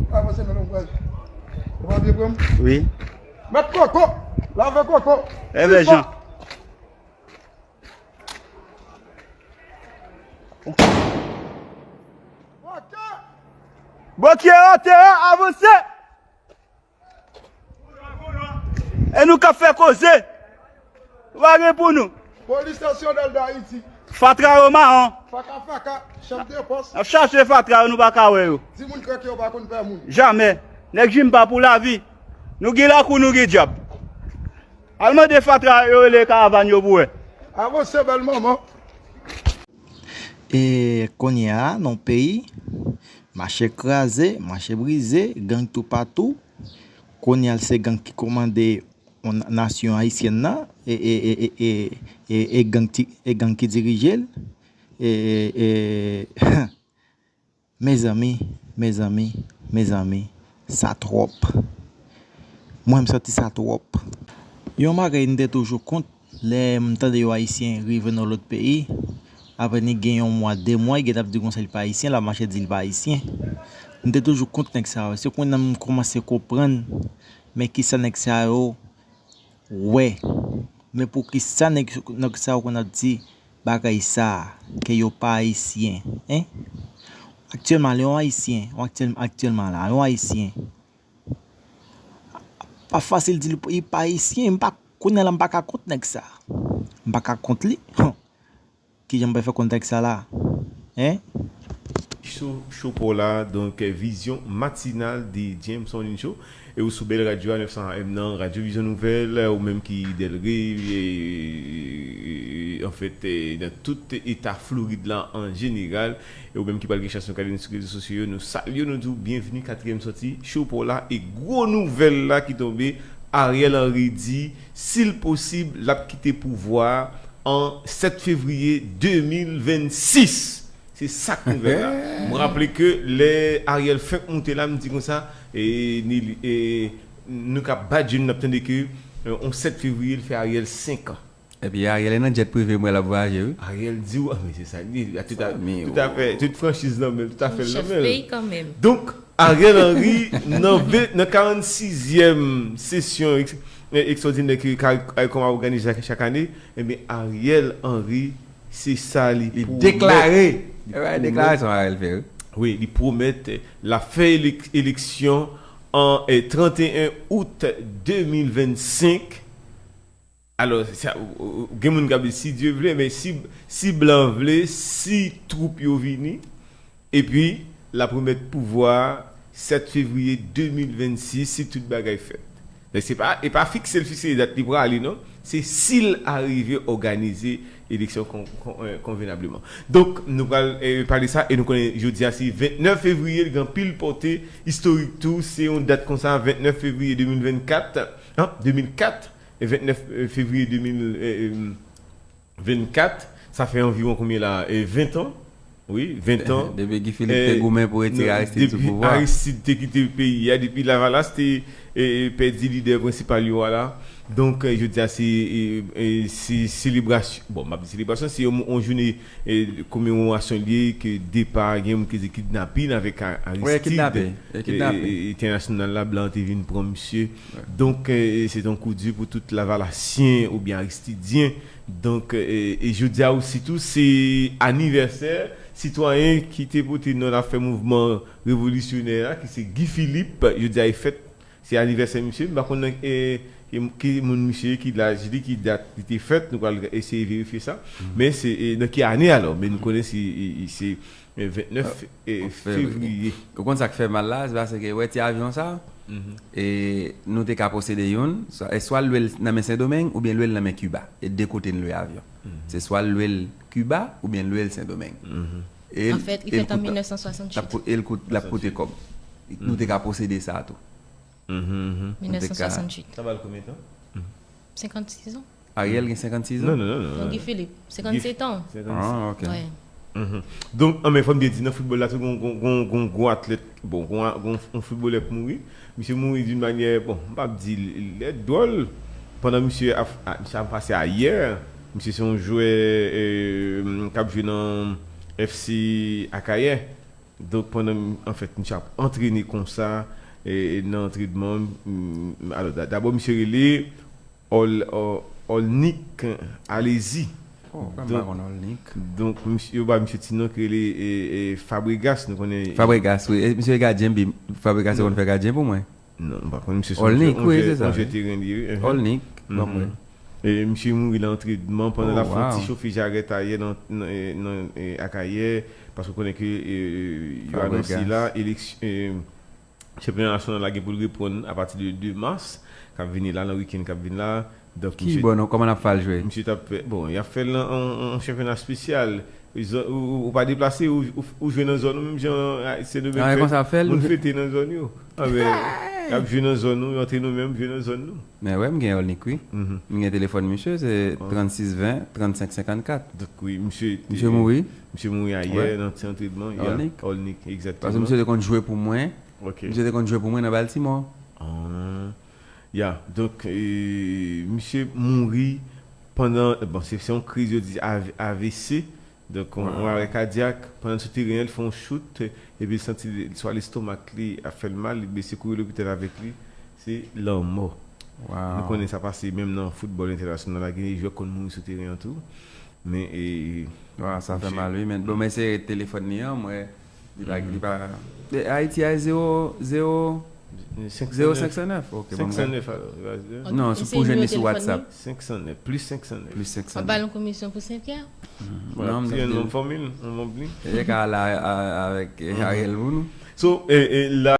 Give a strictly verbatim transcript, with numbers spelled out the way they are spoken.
Avanse nan lonbraj. Ou pa byen pran m? Wi. Mèt koko. Lave koko. Enben, Jan. Bokye, antere, avanse. E nou k ap fè koze. Nou pa gen pou nou. Polis Nasyonal d Ayiti. Fatra yo mawon. Faka faka, chèf de pòs. N ap chache fatra yo, nou pa ka wè yo. Timoun krèk yo pa konn pè moun. Jamè. Nèg Jimpa pou lavi. Nou gen lakou, nou gen dyab. Al mande fatra yo rele karavàn yo pou wè. Avanse bèl manman. E kounye a, nan peyi, mache kraze, mache brize, gang toupatou. Kounye a, se gang ki kòmande yon nasyon ayisyèn nan, e, e, e, e, e, e, e gang ti, e gang ki dirije l. E, e, e, mezanmi, mezanmi, mezanmi, sa twòp. Mwen, m santi sa twòp. Yon bagay m te toujou kont, lè m tande yon Ayisyen rive nan lòt peyi, apre li gen yon mwa, de mwa, li gentan ap di konsa li pa Ayisyen, l ap mache di li pa Ayisyen. M te toujou kont nèg sa yo. Se kounye a m kòmanse konprann, men kisa nèg sa yo wè. Men poukisa nèg, nèg sa yo konn ap di bagay sa, ke yo pa Ayisyen, en? Aktyèlman, lè yon Ayisyen, yon aktyèl, aktyèlman la, yon Ayisyen, pa fasil di li pa Ayisyen, m pa, kounye a la, m pa ka kont nèg sa. M pa ka kont li. Kijan m pral fè kont nèg sa la? Hein? Show, show pa w la, donk, vizyon matinal de Jameson Nincho. E ou sou bèl radyo a nèf san A M nan, Radyo Vizyon Nouvèl, ou menm ki Dèlre, e, e, e, anfèt, e, nan tout eta Florid la an jeneral, e ou menm ki pral gen chans nou gade nou sou rezo sosyo yo, nou salye w, nou di w byenvni, katriyèm sòti, show pa w la, e gwo nouvèl la ki tonbe, Ariel Henry di, si l posib, l ap kite pouvwa a an sèt fevriye de mil vennsis. Se sa k nouvèl la. M raple ke lè Ariel fenk moute la, m di konsa, e, ni, e, nou ka bat je n, n ap tande ke, e, on sèt fevriye, l fè Ariel senk an. Epi Ariel nan jet prive m wè l ap vwayaje wi. Ariel di w, a men se sa l ye, tout a, tout afè, tout franchiz nan men l, tout afè l nan men l. Donk, Ariel Henry nan, nan karannsizyèm sesyon eks, ekstwòdinè ke CARICOM ap òganize chak, chak ane, ebyen Ariel Henry se sa li pwomèt. Li deklare. Li pwomèt, deklarasyon Ariel fè wi. Wi, li pwomèt l ap fè elek, eleksyon an, e, tranteyen out de mil vennsenk. Alò, sa, gen moun k ap di si Dye vle, men si, si blan vle, si twoup yo vini, epi l ap remèt pouvwa a sèt fevriye de mil vennsis, si tout bagay fèt. Men se pa, e pa fikse l fikse dat li prale non, se si l arive òganize eleksyon kon, kon, konvenableman. Donk, nou pral, e, pale sa, e nou konnen jodi a se ventnèf fevriye, li gen anpil pòte istorik tou, se yon dat konsa, ventnèf fevriye de mil vennkat, an, de mil kat, ventnèf fevriye de mil vennkat, sa fè anviwon konbyen la? Ven tan. Wi, ven tan. Depi Guy Philippe te goumen pou retire Aristide sou pouvwa. Depi Aristide te kite peyi a, depi Lavalas te pèdi lidè prensipal yo a la. Donk, jodi a se, se selebrasyon, bon, m ap di selebrasyon, se yon, yon jounen komemorasyon li ye, ke depa, gen moun ki di kidnapin avèk Aristide. Entènasyonal la, blan te vin pran misye. Donk, se te yon kou di pou tout lavalasyen oubyen aristidyen. Donk, e jodi a osi tou, se anivèsè sitwayen ki te pote non l ap fè mouvman revolisyonè a, ki se Guy Philippe. Jodi a e fèt, se anivèsè misye. M pa konn nan ki moun misye ye, ki laj li, ki dat li te fèt. Nou pral eseye verifye sa. Men se nan ki ane alò? Men nou konnen se, se vennèf fevriye. Ou konn sa k fè mal la? Se paske, wè ti avyon sa? E nou te ka posede youn. E swa l lwe l nan men Sendomeng oubyen l lwe l nan men Kiba. E de kote n lwe avyon. Se swa l lwe l Kiba oubyen l lwe l Sendomeng. E l, e l koute kòb. Nou te ka posede sa tou. Mil nèf san swasanntuit. Sa ba l konbyen tan? Senkannsis an. Ariel gen senkannsis an? Non, non, non. Non, Guy Philippe, senkannset an. Ah, ok. Wi. Donk, an men fò m byen di, nan foutbòl la tou, gon, gon, gon, gon gwo atlèt, bon, gon, gon yon foutbolè k mouri. Misye mouri d'une manière, bon, m p ap di lèd, dwòl. Pandan misye ap, a, sa pase ayè. Misye se yon jwè k ap jwe nan F C Akayè. Donk, pandan, anfèt, misye ap antrene konsa, e, e nan antrènman, m, alò, da- dabò, misye rele Ol, Ol, Olnick Alezi. Oh, kòm pa konn Olnick. Donk, misye, yo ba misye ti non ki rele e, e, Fabregas, nou konnen. Fabregas, wi. E, misye gadyen, bi, Fabregas se konn fè gadyen pou mwen. Non, m pa konn misye. Olnick, wi, se sa. Yon teren li ye. Olnick, bon, mwen. E misye mouri nan antrènman pandan l ap fè yon ti Wow. chofe jarèt ayè nan, nan, e, nan, e, ak ayè, paske w konnen ke e, yo anonse Fabregas. La eleksyon, e, chanpyona nasyonal la gen pou l reprann apati de de mas k ap vini la, nan wikenn k ap vini la. Donk, Ki bò, non, kòman n ap fè al jwe? Misye t ap fè, bon, y ap fè l nan yon, yon chanpyona espesyal. Ou, ou, ou pa deplase, ou, ou, ou jwe nan zòn ou, menm jan Ayisyen nou Ah, menm konsa ap fè l? Moun fete nan zòn yo. Anben, y ap jwe nan zòn nou, y antre nou menm, jwe nan zòn nou. Men wè, m gen Olnick, wi. M gen telefòn misye, se trannsis ven, trannsenk senkannkat. Donk, wi, misye. Misye mouri? Misye mouri ayè nan ti antrènman. Olnick? Olnick, egzakteman. Paske misye te konn jwe pou mwen. Ok. Misye te konn jwe pou mwen nan Baltimore. Ah. Ya, donk, e, misye mouri pandan, bon, se se yon kriz, yo di A V C. Donk, yon arè kadyak, pandan l sou teren an, li fè yon chout, epi li santi swa lestomak li ap fè l mal, li blese, kouri lopital avèk li, se lanmò. Nou konnen sa pase menm nan foutbòl entènasyonal la, gen de jwè k konn mouri sou teren an tou. Men, e, Wa, sa fè mal, wi. Men, bon, men se telefòn li an, mwen, li pa, li pa, e, Ayiti a zewo, zewo, zewo senk san nèf. Ok, bon, senk san nèf alò. Non, se pou jwenn li sou WhatsApp. Senk san nèf, plis senk san nèf. Plis senk san nèf. W ap ba l yon komisyon pou senk kè? Non, m Ti yon nonm fanmi l, yon nonm li. E ka la a- avèk e, Ariel pou nou. So, e, e, la,